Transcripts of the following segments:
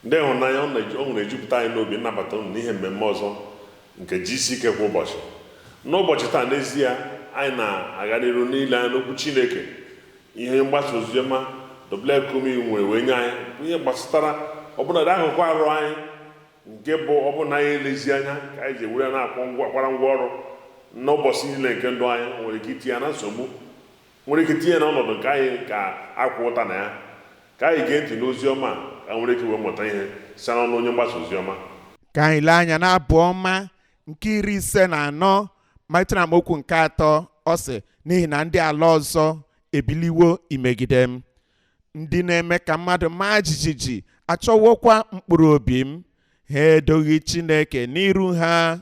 Ndị ịhụnanya, ọ na-ejupụta anyị n'obi nnabata unu n'ihe mmemme ọzọ nke GCK kwa ụbọchị. N'ụbọchị taa, n'ezie, anyị na-aga n'iru n'ile anya n'okwu Chineke. Ihe mgbasa oziọma W. Kumuyi nwere wee nye anyị bụ ihe gbasatara ọbụnadị akụkụ arụ anyị, nke bụ ọbụna anyị elezi anya ka anyị ji ewere ya na-akwọ ngwa akwara ngwa ọrụ n'ụbọchị niile nke ndụ anyị, nwere ike itinye ya na nsogbu, nwere ike tinye n'ọnọdụ nke anyị ga-akwa ụta na ya. Ka anyị gee ntị n'ozi ọma a, ka nwere ike wee mụta ihe site n'ọnụ onye mgbasa ozi ọma. Ka anyị lee anya n'abụ ọma nke 54, malite na amaokwu nke 3. Ọ sị, "N'ihi na ndị ala ọzọ ebiliwo imegide m, ndị na-eme ka mmadụ maa jijiji achọwokwa mkpụrụ obi m, ha edoghị Chineke n'iru ha."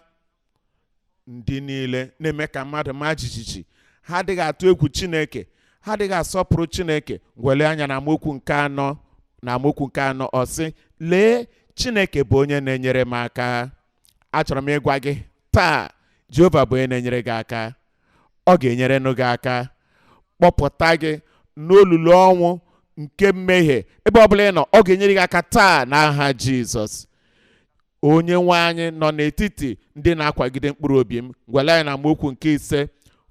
Ndị niile na-eme ka mmadụ maa jijiji, ha adịghị atụ egwu Chineke, ha adịghị asọpụrụ Chineke. Ngwele anya na amaokwu nke 4. Na amaokwu nke 4, ọ sị, "Lee, Chineke bụ onye na-enyere m aka." Achọrọ m ịgwa gị taa, Jehova bụ onye na-enyere gị aka. Ọ ga-enyerenụ gị aka, kpọpụta gị n'olulu ọnwụ nke mmehie. Ebe ọbụla ị nọ, ọ ga-enyere gị aka taa n'aha Jizọs. Onye nwe anyị nọ n'etiti ndị na-akwagide mkpụrụ obi m. Gwala anyị na amaokwu nke 5,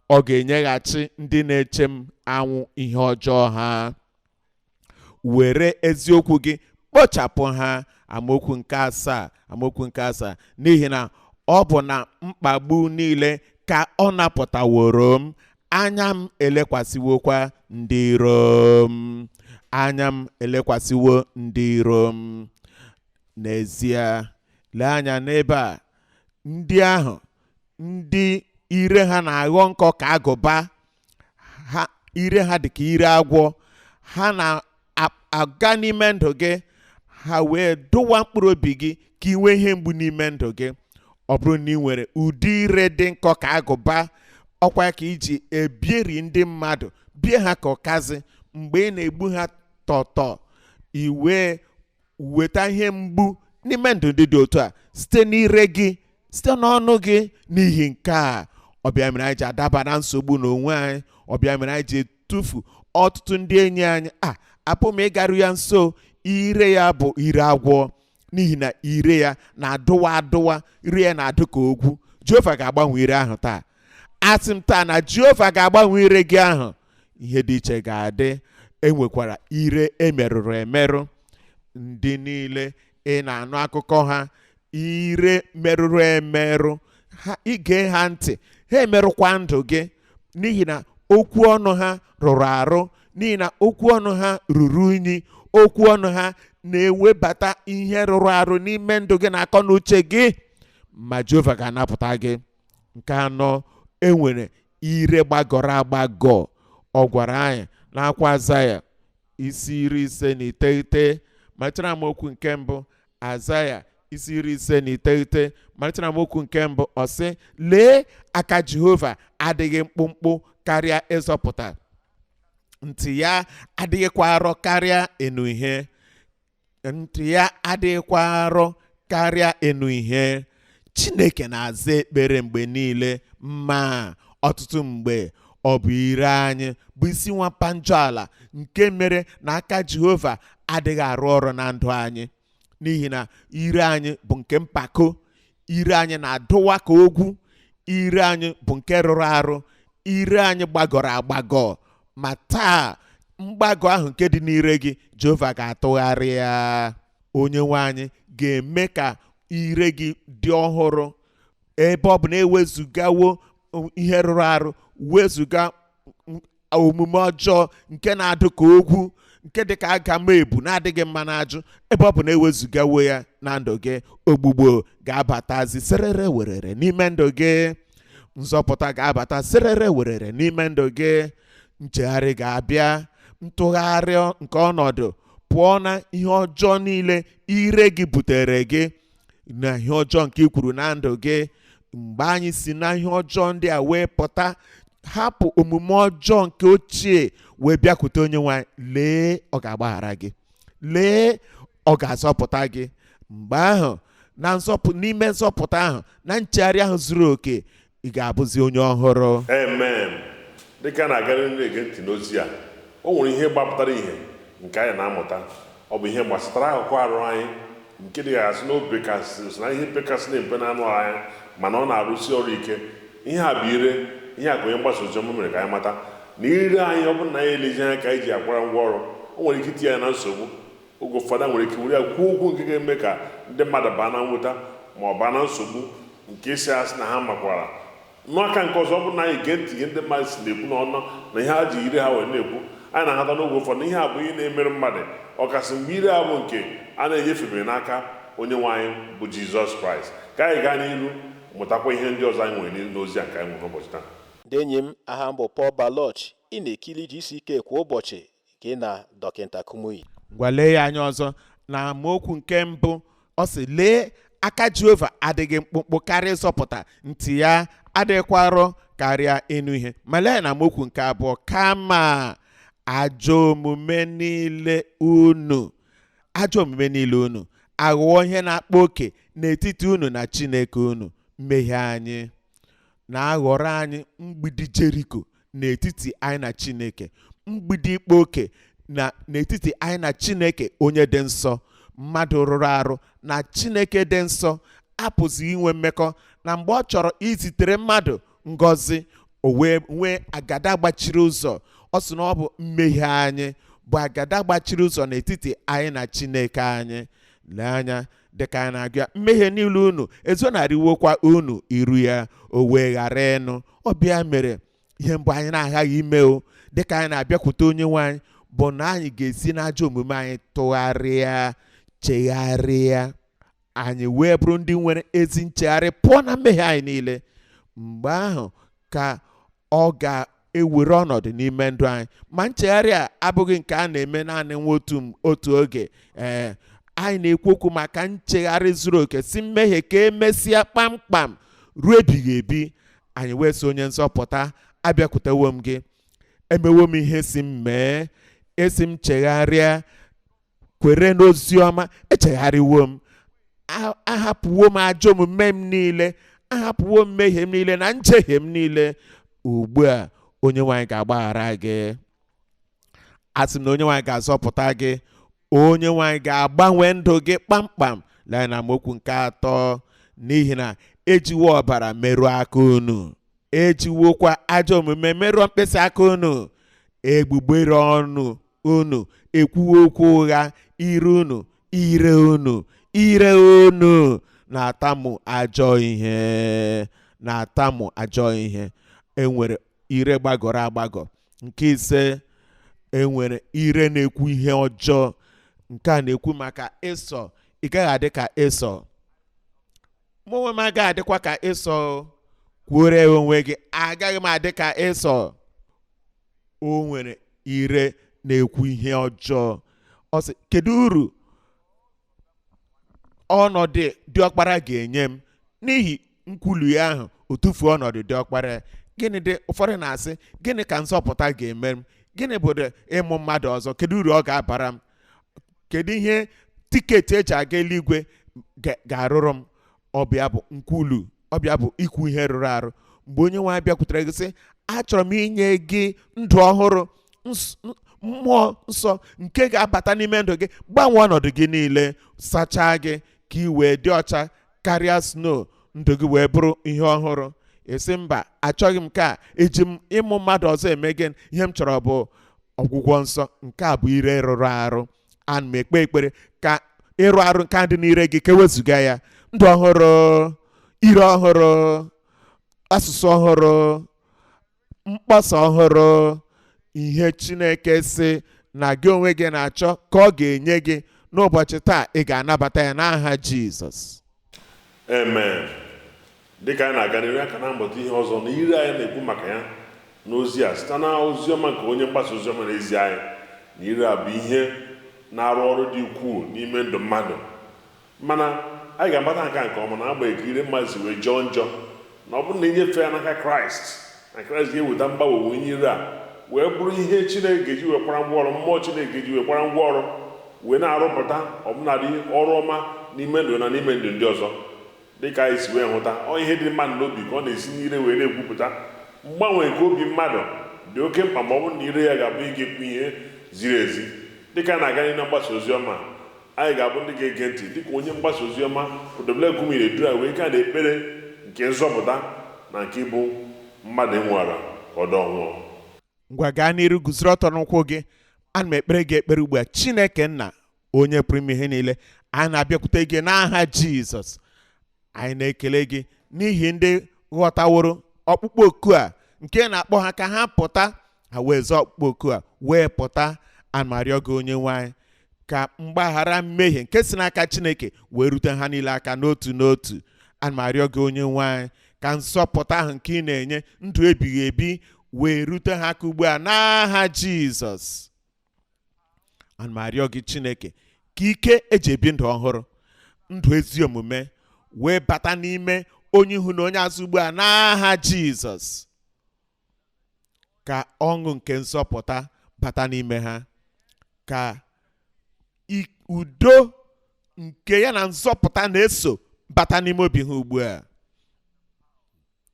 "Ọ ga-enyeghachi ndị na-eche m anwụ ihe ọjọọ ha, were eziokwu gị kpochapụ ha." Amaokwu nke 7, amaokwu nke 7, "N'ihi na ọ bụ na mkpagbu niile ka ọ napụtaworo m, anya m elekwasịwokwa ndị iro m, anya m elekwasịwo ndị iro m." N'ezie, lee anya n'ebe a, ndị ahụ ndị ire ha na-aghọ nkọ ka agụba ha, ire ha dị ka ire agwọ, ha na-aga n'ime ndụ gị, ha wee dụwa mkpụrụ obi gị ka ị nwee ihe mgbu n'ime ndụ gị. Ọ bụrụ na ị nwere ụdị ire dị nkọ ka agụba, ọkwa ka iji ebieri ndị mmadụ, bie ha ka ọkazi, mgbe ị na-egbu ha tọtọ, i wee weta ihe mgbu n'ime ndụ ndị dị otu a site n'ire gị, site n'ọnụ gị. N'ihi nke a, ọbịa mere anyị ji adaba na nsogbu n'onwe anyị, ọbịa mere anyị ji etufu ọtụtụ ndị enyi anyị. A apụ m ịgaru ya nso, ire ya bụ ire agwọ, n'ihi na ire ya na-adụwa adụwa, ire ya na-adụ ka ogwu. Jehova ga-agbanwe ire ahụ taa. Asị m taa na Jehova ga-agbanwe ire gị ahụ, ihe dị iche ga-adị. Enwekwara ire emerụrụ emerụ. Ndị niile ị na-anụ akụkọ ha, ire merụrụ emerụ ha, ige ha ntị, ha emerụkwa ndụ gị, n'ihi na okwu ọnụ ha rụrụ arụ, n'ihi na okwu ọnụ ha ruru unyi, okwu ọnụ ha na-ewebata ihe rụrụ arụ n'ime ndụ gị na akọ na uche gị. Ma Jehova ga-anapụta gị. Nke 4, enwere ire gbagọrọ agbagọ. Ọ gwara anyị n'akwa Azaya isi 59, malitere amaokwu nke 1. Azaya isi 59, malitere amaokwu nke 1, ọ sị, "Lee, aka Jehova adịghị mkpụmkpụ karịa ịzọpụta, ntị ya adịghịkwa arọ karịa ịnụ ihe, ntị ya adịghịkwa arọ karịa ịnụ ihe." Chineke na-aza ekpere mgbe niile, ma ọtụtụ mgbe ọ bụ ire anyị bụ isi nwapa njọ ala nke mere na aka Jehova adịghị arụ ọrụ na ndụ anyị, n'ihi na ire anyị bụ nke mpako, ire anyị na-adụwa ka ogwu, ire anyị bụ nke rụrụ arụ, ire anyị gbagọrọ agbagọ. Ma taa, mgbagọ ahụ nke dị n'ire gị, Jehova ga-atụgharị ya. Onye nwe anyị ga-eme ka ire gị dị ọhụrụ, ebe ọ bụ na ewezugawo ihe rụrụ arụ, wezuga omume ọjọọ nke na-adụ ka ogwu, nke dị ka aga m ebu na-adịghị mma n'ajụ. Ebe ọ bụ na ewezugawo ya na ndụ gị, ogbugbo ga-abatazi serere werere n'ime ndụ gị, nzọpụta ga-abata serere werere n'ime ndụ gị, nchegharị ga-abịa, ntụgharị nke ọnọdụ pụọ na ihe ọjọọ niile ire gị butere gị na ihe ọjọọ nke i kwuru na ndụ gị. Mgbe anyị si na ihe ọjọọ ndị a wee pụta, hapụ omume ọjọọ nke ochie wee bịakwute onye nwe anyị, lee, ọ ga-agbaghara gị, lee, ọ ga-azọpụta gị. Mgbe ahụ, na nzọpụ, n'ime nzọpụta ahụ na nchegharị ahụ zuru oke, ị ga-abụzi onye ọhụrụ. Amen. Dịka a na-aga n'ihu na-ege ntị n'ozi a, o nwere ihe gbapụtara ihe nke anyị na-amụta. Ọ bụ ihe gbasatara akụkụ arụ anyị. Nke dị asị na o bekasị so na ihe bekasị na-empe na anụ anyị, mana ọ na-arụsi ọrụ ike. Ihe a bụ ire. Ihe a ka onye mgbasa oziọma mere ka anyị mata na ire anyị, ọ bụrụ na anyị elezi anya ka anyị ji akwara ngwa ọrụ, o nwere ike itinye ya na nsogbu. Oge ụfọdụ nwere ike were ya kwuo okwu nke ga-eme ka ndị mmadụ baa na mwụta ma ọ baa na nsogbu nke isi asị na ha makwara. N'aka nke ọzọ, ọ bụrụ na anyị gee ntị ihe ndị mmadụ si na-ekwu n'ọnụ na ihe ha ji ire ha wee na-ekwu, anyị na-ahata n'oge ụfọdụ ihe a bụ ihe na-emere mmadụ, ọkasị mgbe ire a bụ nke a na-enyefebeghị n'aka Onye nwe anyị bụ Jizọs Kraịst. Ka anyị gaa n'iru mụtakwa ihe ndị ọzọ anyị nwere n'ozi a nke anyị nwere n'ụbọchị taa. Ndị enyi m, aha m bụ Paul Baloch. Ị na-ekiri GCK Kwa Ụbọchị, gị na Dọkịta Kumuyi. Ngwa, lee ya anya ọzọ na amaokwu nke mbụ. Ọ sị, "Lee, aka Jehova adịghị mkpụmkpụ karịa ịzọpụta, ntị ya adịghịkwa arọ karịa ịnụ ihe." Ma lee ya na amaokwu nke abụọ: "Kama ajọ omume niile unu, ajọ omume niile unu aghụghọ ihe na-akpa oke n'etiti unu na Chineke unu." Mmehie anyị na-aghọrọ anyị mgbidi Jeriko n'etiti anyị na Chineke, mgbidi ịkpa oke na n'etiti anyị na Chineke onye dị nsọ. Mmadụ rụrụ arụ na Chineke dị nsọ apụghị inwe mmekọ, na mgbe ọ chọrọ izitere mmadụ ngọzi, o wee nwee agada gbachiri ụzọ. Ọ sị na ọ bụ mmehie anyị bụ agada gbachiri ụzọ n'etiti anyị na Chineke anyị. Lee anya dịka anyị na-agụ ya: "Mmehie niile unu ezonarịwokwa unu iru ya, o wee ghara ịnụ." Ọbịa mere ihe mbụ anyị na-aghaghị ime o dịka anyị na-abịakwute Onye nwe anyị bụ na anyị ga-esi n'ajọ omume anyị tụgharịa, chegharịa, anyị wee bụrụ ndị nwere ezi nchegharị pụọ na mmehie anyị niile. Mgbe ahụ ka ọ ga-ewere ọnọdụ n'ime ndụ anyị. Ma nchegharị a abụghị nke a na-eme naanị nwa otu oge. Ee, anyị na-ekwu okwu maka nchegharị zuru oke si mmehie ka emesịa kpamkpam ruo ebighị ebi. Anyị wee sị, "Onye nzọpụta, abịakwutewo m gị. Emewo m ihe si m mee, esi m chegharịa, kwere n'ozi ọma. Echegharịwo m, ahapụwo m ajọ omume m niile, ahapụwo m mmehie m niile na njehie m niile." Ugbu a Onye nwe anyị ga-agbaghara gị. Asị m na Onye nwe anyị ga-azọpụta gị. Onye nwe anyị ga-agbanwe ndụ gị kpamkpam. Lee na amaokwu nke atọ: "N'ihi na ejiwo ọbara merụọ aka unu, ejiwokwa ajọ omume merụọ mkpịsị aka unu. Egbugbere ọnụ unu ekwuwo okwu ụgha, ire unu, ire unu, ire unu na-atamu ajọ ihe, na-atamu ajọ ihe." Enwere ire gbagọrọ agbagọ. Nke ise, enwere ire na-ekwu ihe ọjọọ. Nke a na-ekwu maka Ịsọ. Ị gaghị adị ka Ịsọ. Mụ onwe m agaghị adịkwa ka Ịsọ. Kwuore onwe gị, "Agaghị m adị ka Ịsọ." O nwere ire na-ekwu ihe ọjọọ. Ọ sị, "Kedu uru ọnọdụ diọkpara ga-enye m?" N'ihi nkwulu ya ahụ, o tufuo ọnọdụ diọkpara ya. Gịnị dị? Ụfọdụ na-asị, "Gịnị ka nzọpụta ga-eme m? Gịnị bụ ịmụ mmadụ ọzọ? Kedu uru ọ ga-abara m? Kedu ihe ticket eji aga eluigwe ga-arụrụ m?" Ọbịa bụ nkwulu, ọbịa bụ ikwu ihe rụrụ arụ. Mgbe Onye nwe anyị bịakwutere gị sị, "Achọrọ m inye gị ndụ ọhụrụ, Mmụọ Nsọ nke ga-abata n'ime ndụ gị, gbanwee ọnọdụ gị niile, sachaa gị ka ị wee dị ọcha karịa snow, ndụ gị wee bụrụ ihe ọhụrụ," esi, "Mba, achọghị m ka eji m ịmụ mmadụ ọzọ eme gị. Ihe m chọrọ bụ ọgwụgwọ nsọ." Nke a bụ ire rụrụ arụ. Ana m ekpe ekpere ka ịrụ arụ nke dị n'ire gị ka ewezụga ya. Ndụ ọhụrụ, ire ọhụrụ, asụsụ ọhụrụ, mkpọsa ọhụrụ, ihe Chineke si na gị onwe gị na-achọ ka ọ ga-enye gị n'ụbọchị taa, ị ga-anabata ya n'aha Jizọs. Amen. Dịka anyị na-aga n'iru aka na mmụta ihe ọzọ na ire anyị na-ekwu maka ya n'ozi a site na ozi ọma nke onye mgbasa ozi ọma n'ezi anyị, na ire a bụ ihe na-arụ ọrụ dị ukwuu n'ime ndụ mmadụ. Mana anyị ga-amata nke a nke ọma na agbanyeghị ka ire mmadụ si wee jọọ njọ, na ọ bụrụ na inyefe ya n'aka Kraịst, na Kraịst ga-eweta mgbanwe wee nye ire a wee bụrụ ihe Chineke ga-eji wekwara ngwa ọrụ, mmụọ Chineke ga-eji wekwara ngwa ọrụ wee na-arụpụta ọbụnadị ọrụ ọma n'ime ndụ na n'ime ndụ ndị ọzọ. Dịka anyị si wee hụta, ọ ihe dị mmadụ n'obi ka ọ na-esi n'ire wee na-ekwupụta. Mgbanwe nke obi mmadụ dị oke mkpa ma ọ bụrụ na ire ya ga-abụ ike ekwu ihe ziri ezi. Dịka a na-aga n'ihu na mgbasa ozi ọma, Anyị ga-abụ ndị ga-ege ntị dịka onye mgbasa ozi ọma Odebule eduru anyị wee gaa n'ekpere nke nzọpụta na nke ịbụ mmadụ ịnwụara ka ọ dị ọnwụọ. Ngwa, gaa n'iru, guzoro ọtọ n'ụkwụ gị. Ana m ekpere gị ekpere ugbu a. Chineke Nna, onye pụrụ ime ihe niile, anyị na-abịakwute gị n'aha Jizọs. Anyị na-ekele gị n'ihi ndị ghọtaworo ọkpụkpọ oku a nke na-akpọ ha ka ha pụta, ha wee zọọ ọkpụkpọ oku a wee pụta. Ana m arịọ gị, onye nwanyị, ka mgbaghara mmehie nke si n'aka Chineke wee rute ha niile aka n'otu n'otu. Ana m arịọ gị, onye nwanyị, ka nzọpụta ahụ nke ị na-enye ndụ ebighị ebi wee rute ha aka ugbu a n'aha Jizọs. Ana m arịọ gị, Chineke, ka ike eji ebi ndụ ọhụrụ, ndụ ezi omume, wee bata n'ime onye ihu na onye azụ ugbu a n'aha Jizọs. Ka ọṅụ nke nzọpụta bata n'ime ha, ka udo nke ya na nzọpụta na-eso bata n'ime obi ha ugbu a.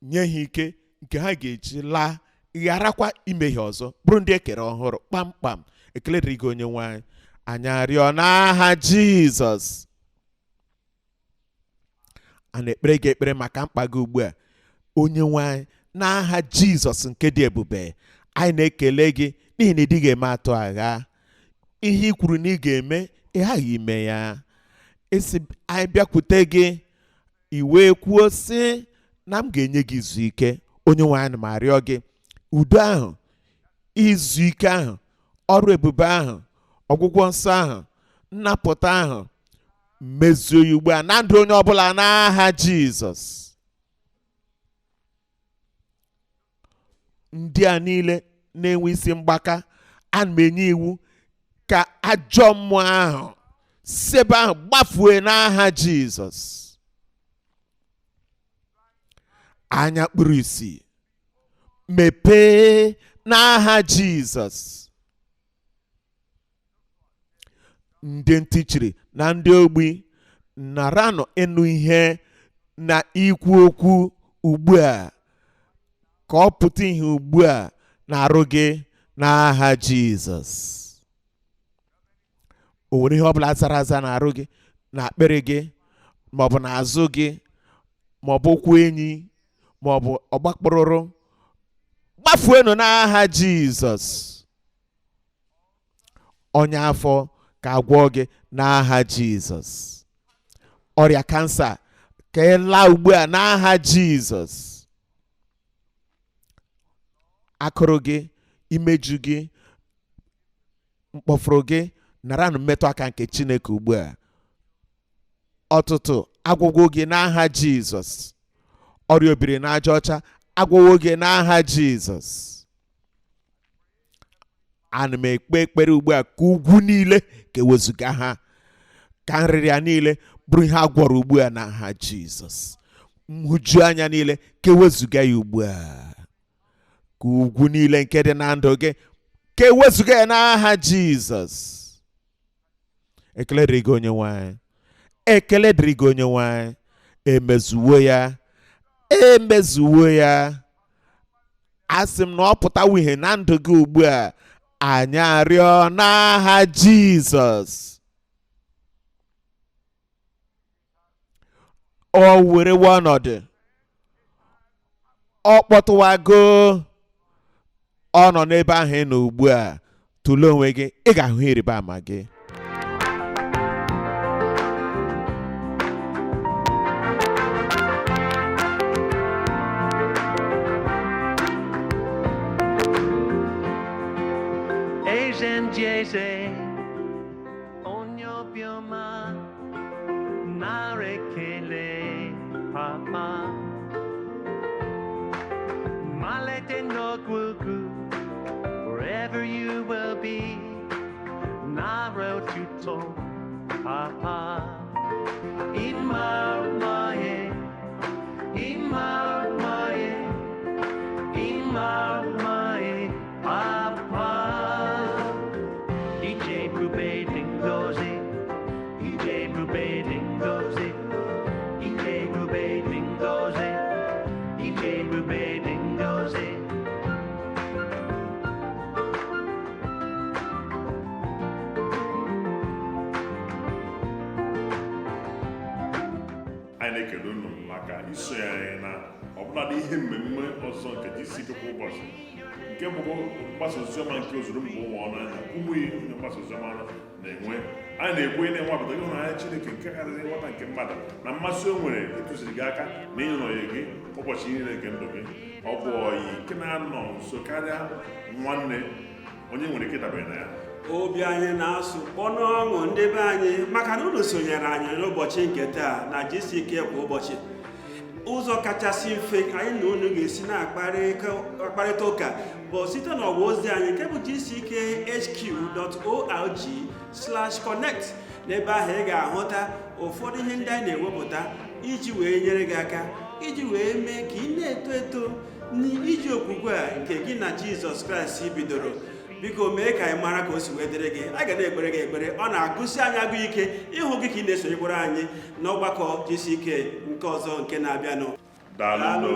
Nye ha ike nke ha ga-eji laa, gharakwa imehie ọzọ, bụrụ ndị e kere ọhụrụ kpamkpam. Ekele dịrị gị, onye nwanyị. Anyị arịọ n'aha Jizọs. A na-ekpere gị ekpere maka mkpa gị ugbu a, onye nwanyị, n'aha Jizọs nke dị ebube. Anyị na-ekele gị n'ihi na ị dịghị eme atụ agha. Ihe ị kwuru na ị ga-eme, ị ghaghị ime ya. Esi anyị bịakwute gị, i wee kwuo sị na m ga-enye gị izu ike. Onye nwe anyị, ma arịọ gị, udo ahụ, izu ike ahụ, ọrụ ebube ahụ, ọgwụgwọ nsọ ahụ, nnapụta ahụ, mezuo ya ugbu a na ndụ onye ọbụla n'aha Jizọs. Ndị a niile na-enwe isi mgbaka, ana m enye iwu ka ajọ mmụọ ahụ si ebe ahụ gbafue n'aha Jizọs. Anya kpuru isi, mepee n'aha Jizọs. Ndị ntị chiri na ndị ogbi, naranụ ịnụ ihe na ikwu okwu ugbu a, ka ọ pụta ihe ugbu a na-arụ gị n'aha Jizọs. O nwere ihe ọbụla zara aza na-arụ gị, na akpịrị gị, maọbụ n'azụ gị, maọbụ ụkwụ enyi, maọbụ ọgbakpụrụrụ, gbafuenụ n'aha Jizọs. Ọnya afọ, ka agwọ gị n'aha Jizọs. Ọrịa kansa, ka ị laa ugbu a n'aha Jizọs. Akụrụ gị, imeju gị, mkpọfuru gị, naranụ mmetụ aka nke Chineke ugbu a. Ọtụtụ agwụgwọ gị n'aha Jizọs. Ọrịa obiri na aja ọcha, agwụgwọ gị n'aha Jizọs. Ana m ekpe ekpere ugbu a ka ugwu niile ka ewezuga ha, ka nrịrịa niile bụrụ ihe a gwọrọ ugbu a n'aha Jizọs. Nhụju anya niile ka ewezuga ya ugbu a, ka ugwu niile nke dị na ndụ gị ka ewezuga ya n'aha Jizọs. Ekele dịrị gị, onye nwanyị. Ekele dịrị gị, onye nwanyị. Emezuwo ya, emezuwo ya. Asị m na ọ pụtawo ihe na ndụ gị ugbu a. Anyị arịọ n'aha Jizọs. O werewo ọnọdụ, ọ kpọtụwago, ọ nọ n'ebe ahụ ị nọ ugbu a. Tụlee onwe gị, ị ga-ahụ ihe ịrịba ama gị. Eze ndị eze, onye obiọma, nara ekele, papa. Malite n'ọgwụgwụ, wherever you will be, nara otuto, papa. Ịma mma, ịma mma, ịma mma, papa. Ije ebube dị ngọzi, ije ebube dị ngọzi, ije ebube dị ngọzi, ije ebube dị ngọzi. Na-ekele unu maka isonye anyị na ọbụladị ihe mmemme ọzọ nke GCK kwa ụbọchị, nke bụkwa mgbasa oziọma nke ozuru mba ụwa ọnụ anya. Ụmụ ihe onye mgbasa oziọma na-enwe, anyị na-ekwu na-enwapụta ịhụnanya Chineke nke karịrị nghọta nke mmadụ, na mmasị o nwere ịtụziri gị aka na ịnọnye gị ụbọchị niile nke ndụ gị. Ọ bụ ọyị nke na-anọ nso karịa nwanne, onye nwere ike ịdabere na ya. Obi anyị na-asụ kpọnụ ọṅụ, ndị be anyị, maka na unu sonyere anyị n'ụbọchị nke taa na GCK kwa ụbọchị. Ụzọ kachasị mfe anyị na unu ga-esi na-akparịta ụka bụ site n'ọwa ozi anyị nke bụ gckhq.org/connect. N'ebe ahụ ị ga-ahụta ụfọdụ ihe ndị anyị na-ewepụta iji wee nyere gị aka, iji wee mee ka ị na-eto eto n'iji okwukwe a nke gị na Jizọs Kraịst bidoro. Biko mee ka anyị mara ka o si wee dịrị gị. A ga na-ekpere gị ekpere. Ọ na-agụsi anyị agụ ike ịhụ gị ka ị na-esonyekwara anyị n'ọgbakọ GCK nke ọzọ nke na-abịanụ. Daalụ. Daalụ.